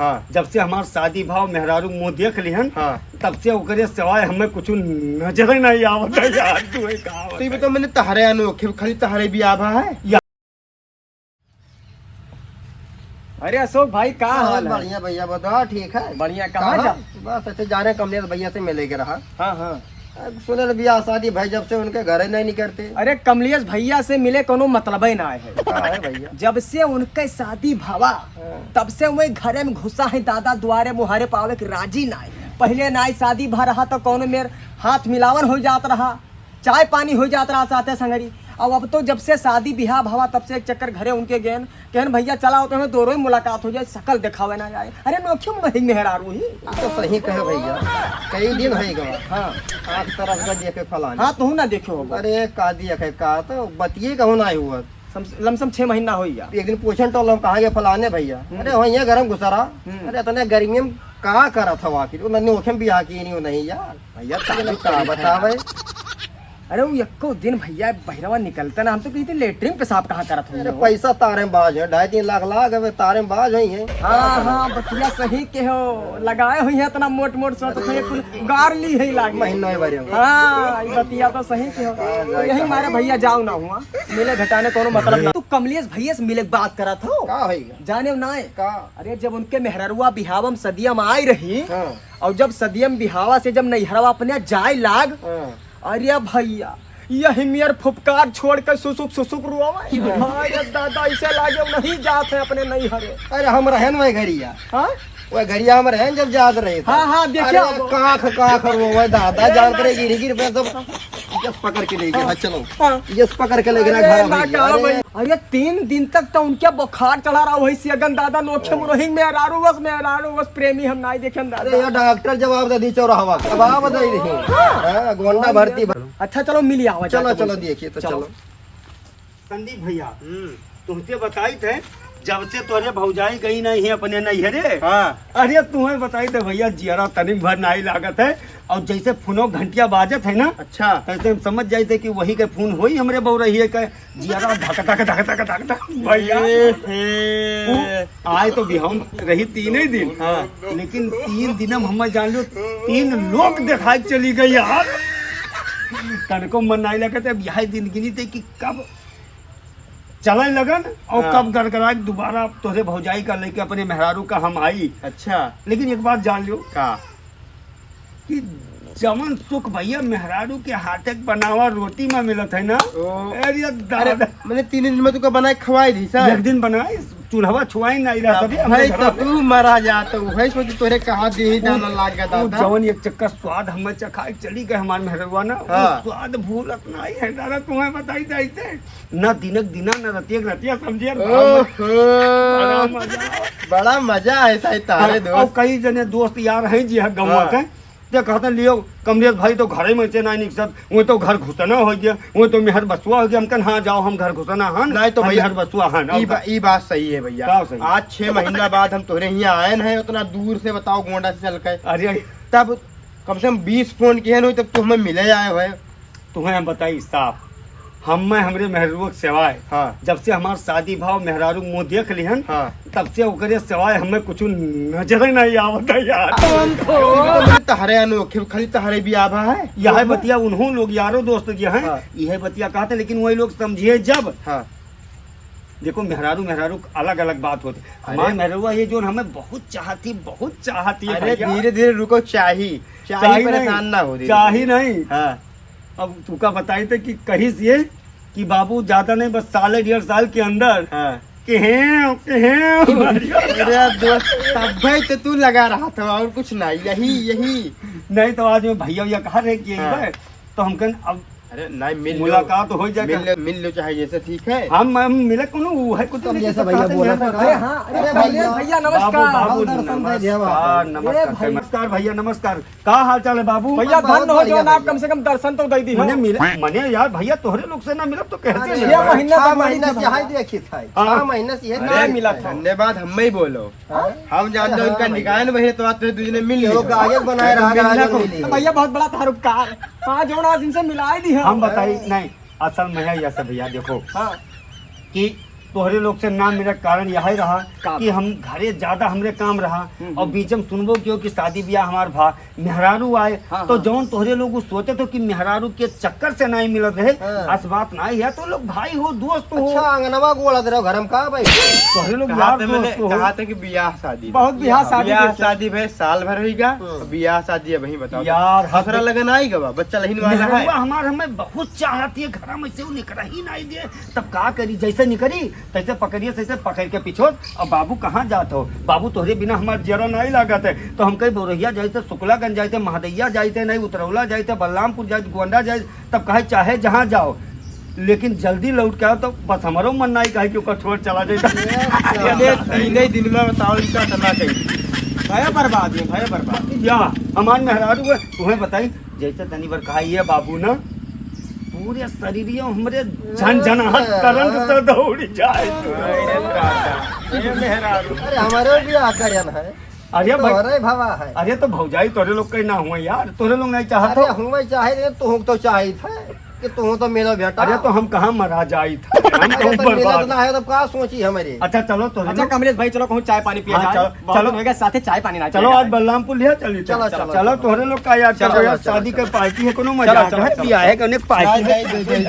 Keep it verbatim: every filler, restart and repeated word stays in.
हाँ। जब से हमार शादी भाव मेहरारू मुँह देख लिहन, हाँ। तब से ओकरे सिवाय हमें कुछ नजर नहीं आवत है यार। तू ही कहा तो ये बताओ, मैंने तहरे अनोखे, खाली तहरे बियाह भा है? या अरे अशोक भाई, का हाँ, हाल है? बढ़िया भैया, बताओ, ठीक है? बढ़िया, कहाँ कहाँ? जा? बस ऐसे जा रहे हैं, कमलेश भैया से मिले के रहा। हाँ, हाँ। अब सुने रहे, बियाह शादी भाई, जब से उनके घरे नहीं निकलते। अरे, कमलेश भैया से मिले कोनो मतलबे ना है। का है भैया? जब से उनके शादी भवा, हाँ। तब से वही घरे में घुसा है दादा, दुआरे मुहारे पावे के राजी ना है। पहले ना ही शादी भा रहा तो कोनो मेर हाथ मिलावन हो जात रहा, चाय पानी हो जात रहा साथे संगरी। अब, अब तो जब से शादी बियाह भवा तब से एक चक्कर घरे उनके गेन, कहन भैया चला होते हैं, दोनों ही मुलाकात हो जाए, शकल दिखावे ना जाए। अरे नोखे मुरही मेहरारू ही। तो सही कहे भैया, कई दिन है गवा। हाँ। आँख तरफ का देखे फलाने। हाँ, तू ना देखे हो। अरे का दिया के का, तो बतिये कहूँ ना हुआ। सम-, लमसम छह महीना हो गया। एक दिन पूछन टोल हम कहाँ गए फलाने भैया। हम्म। अरे वहीं घर में घुसा रहा। हम्म। अरे इतने गर्मी में का करत हवा आखिर? वो नन्हे ओखे में बियाह की नहीं, वो नहीं यार। भैया, ये तारीफ का करी बतावे। था। अरे, वो यक्को दिन भैया बहिरवा निकलता ना, हम तो कही थे लेटरिन पेशाब कहाँ करत हुई अरे, हो? पैसा तारे में बाज है, ढाई तीन लाख लाग, अब तारे में बाज हुई है। हाँ, हाँ, बतिया सही के हो, लगाए हुई है इतना मोट मोट सो, तो फिर कुल गार ली है लागे। महीना ही भरे हो। हाँ, ये बतिया तो सही के हो। हाँ, तो यही मारे भैया जाओ ना हुआ, मिले घटाने कोनो मतलब ना। तू कमलेश भैया से मिले के बात करत हो? का होइगा? जाने ना है। का? अरे, जब उनके मेहररुआ बिहावा में सदिया में आई रही, हाँ। और जब सदिया में बिहावा से जब नैहरवा अपने जाए लाग, हाँ। अरे भैया, यही मेर फुफकार छोड़ के सुसुक सुसुक रोवे। हाँ। अरे दादा, ऐसे लागे वो नहीं जात है अपने नैहरे। अरे हम रहे न वह घरिया। हाँ? वह घरिया हम रहे न जब जात रहे थे। हाँ, हाँ, देखिए अरे अब। काख, काख रोवे दादा, अरे जान ना। करे गिर गिर पे सब यस पकड़ के ले गया। हाँ। चलो। हाँ। यस पकड़ के ले गया अरे घर ना भाई। का अरे। भाई। अरे तीन दिन तक तो उनके बुखार चढ़ा रहा, वही से अगन दादा नोखे हाँ। मुरही मेहरारू बस, मेहरारू बस प्रेमी हम नाई देखे दादा। अरे ये डॉक्टर जवाब दे दी चौराहवा, जवाब दे दी। हाँ। हाँ, गोंडा भर्ती भर- अच्छा, चलो मिल आवा, चलो, चलो, देखिए, तो चलो। चलो। संदीप भैया, हम्म। तुमसे बताई थे, जब से तोरे भौजाई गई नहीं है अपने नैहरे। हाँ। अरे, तुम्हें बताई थे भैया, जियरा तनिक भर नाई लागत है, और जैसे फोनो घंटिया बाजत है ना, अच्छा। तैसे हम समझ जाई थे कि वही के फोन होई हमरे बउरहिए के, जियरा धक धक धक धक धक धक, भैया। ए हे। वो आए तो बिहान रही तीन ही दिन, हाँ। लेकिन तीन दिन में हम जान लो, तीन लोग दिखाई चली गई यार। तनको मन नाई लगत है, अब यही दिन गिनी थे कि कब चले लगन और हाँ। कब गड़गड़ाए दोबारा तोहरे भौजाई का लेके अपने मेहरारू का हम आई। अच्छा। लेकिन एक बात जान लियो का? कि जवन सुख भैया मेहरारू के हाथे के बनावा रोटी में मिलत है ना, ओ। अरे अरे, दादा। मैंने तीन दिन में तुका बनाए खवाई दी सर। एक दिन बनाए, चूल्हवा छुआई ना इला तब सभी हमरे भाई घर तो में। तू मरा जा तो वही सोच तोरे कहा दी ही वो, दाना लाग गया वो दादा। जवन एक चक्कर स्वाद हमें चखाए चली गए हमार मेहरवा ना, वो हाँ। स्वाद भूलत नहीं है दादा, तुम्हें बताई जाइते। ना दिनक दिना, ना रतियक रतिया, समझिए, बड़ा मजा, ओहो। बड़ा मजा। बड़ा मजा है साहब तारे हाँ, दोस्त। और कई जने दोस्त यार हैं जी, हाँ, गौवा हाँ। के, ते कहते, "लियो, कमलेश भाई तो घरे में से ना निकसत, वो तो घर घुसना हो गया, वो तो मेहर बसुआ हो गया।" हम कहन, "हाँ, जाओ, हम घर घुसना हन, नहीं तो हम भैया, मेहर बसुआ हन।" ई और बा-, ई बात सही है भैया। का सही? आज छह महीना बाद हम तोहरे हियाँ आयन है, उतना दूर से बताओ, गोंडा से चल के। अरे। तब कम से कम बीस फोन किहन होई, तब तू हमें मिले आए होए। तुम्हें हम बताई साफ, हम में हमरे मेहरुआ के सिवाय, हाँ। जब से हमार शादी भाव मेहरारू मुँह देख लिहन, हाँ। तब से ओकरे सिवाय हमें कुछ नजर नहीं आवत है यार। तहरे अनोखे, खाली तहरे बियाह भा है। यह बतिया उन्हों लोग यारो दोस्त जो हैं, हाँ। यह बतिया कहते, लेकिन वही लोग समझिए जब। हाँ। देखो, मेहरारू, मेहरारू अलग-अलग बात होती। अरे। हमार मेहरुआ ये जो हमें बहुत चाहती, बहुत चाहती है अरे, भैया। धीरे-धीरे रुको, चाही, चाही चाही परेशान नहीं, ना हो, धीरे-धीरे। चाही नहीं। हाँ। अब तुका बताई थे कि कहिस ये कि बाबू ज्यादा नहीं, बस साल डेढ़ साल के अंदर हाँ। केहें, केहें। अरे दोस्त, तब भाई तो तू लगा रहा था और कुछ नहीं, यही, यही। नहीं तो आज मैं भैया, भैया कहा रहे कि यही हाँ। है, तो हम कहन अब अरे नहीं, मिल लो। मुलाकात हो जाए मिल क्या? लो, मिल लो चाहे जैसे, ठीक है। हम, हम मिले कोनो, वो है कुछ तब नहीं, जैसे तो भैया कहते बोला हैं, था। अरे हाँ, अरे अरे भैया, भैया। भैया, नमस्कार। बाबू, बाबू, हाल दर्शन दे दिया बाबू। नमस्कार, अरे नमस्कार, भैया। नमस्कार भैया, नमस्कार। का हाल चाल है बाबू? भैया, बहुत धन्य हो बढ़िया जो ना, भैया। कम से कम दर्शन तो दे दी हो। मने मिले, मने यार भैया, तोहरे लोग से ना मिलब तो कैसे अरे मिलब? छह महीना छह तक महीना से मने हाय देखी था। हाँ। छह महीना से ये अरे, ना मिला था। धन्यवाद, हम ही बोलो। हाँ? हम जानते हैं अरे उनका हाँ निकाय भैया। न भैया, तो आज तो दूसरे मिल केहू लिया। गायक बनाए रहा, मिलना गायक को। मिली। तो भैया, बहुत बड़ा तार उपकार। हाँ, जो ना आज इनसे मिलाई दी हम। हम बताई, नहीं, असल में है ऐसे भैया, देखो हाँ। कि तोहरे लोग से ना मिले क कारण यही रहा का? कि हम घरे ज्यादा हमरे काम रहा हम्म, और हम्म। बीच में सुनबो कियो कि शादी ब्याह हमार भा मेहरारू आए, हाँ, तो हाँ। जौन तोहरे लोग उ सोचत हो कि मेहरारू के चक्कर से नहीं मिलत रहे, हाँ। अस बात नहीं है, तो लोग भाई हो, दोस्त हो। अच्छा, अंगनवा गोड़त रहो, घर में का भाई? तोहरे लोग कहा यार थे मैंने, दोस्त हो। कहा थे कि बियाह शादी बहुत बा। बियाह शादी बियाह के शादी भाई साल भर होइगा, हम्म। बियाह शादी अब वहीं बताओ। यार, हद दूसरा लगन आई गवा, बच्चा लहिन वाला है। मेहरुआ हमार हमें बहुत चाहत है, घर में से उ निकरा ही नहीं दे, तब का करी? जैसे निकरी, तैसे पकड़िए, तैसे पकड़ के पिछोत, "अब बाबू कहाँ जात हो? बाबू तोहरे बिना हमार जियरा नहीं लागत है।" तो हम कही, "बौरहिया जाइत है, शुक्लागंज जाइत है, महदैया जाइत है, नहीं उतरौला जाइत है, बलरामपुर जाइत, गोंडा जाइत।" तब कहे, "चाहे जहाँ जाओ, लेकिन जल्दी लौट के आओ।" तो बस हमरो मन नहीं कहे कि ओकर छोड़ चला जाए। अरे, तीन ही दिन में बताओ, इनका चला कहीं। भय बर्बाद है, भय बर्बाद। या, हमार मेहरारू है, तुम्हें बताई, जैसे तनी बार कहा, "ये बाबू ना, पूरे शरीरियो हमरे झनझनाहट करंट से दौड़ जाए।" अरे दादा, ये मेहरारू। अरे, हमारे भी आकर्यन है। अरे तो भाई, अरे भावा है। अरे तो भौजाई तोरे लोग के ना हुए यार, तोरे लोग नहीं चाहत अरे हो। हुए चाहे रे, तू तो चाहित है कि तू तो मिलो बेटा। अरे तो हम कहाँ मरा जाइत है, हम अरे कहूँ तो मिलत बर्बाद। ना है, तब का सोची हमारे? अच्छा चलो तोरे अच्छा लोग। कमलेश भाई, चलो कहूँ चाय पानी पिया हाँ, जाए। चलो, बहुत चलो। दिन हो गया, साथे चाय पानी ना चलो पिया आज जाए। बलरामपुर लिया चली। चलो, चलो, चलो, चलो। तोरे लोग का यार, चलो, चलो यार, चलो, शादी चलो। के पार्टी है, कोनो चलो, मजाक चलो, है, चलो। बियाह है, कोनो पार्टी है।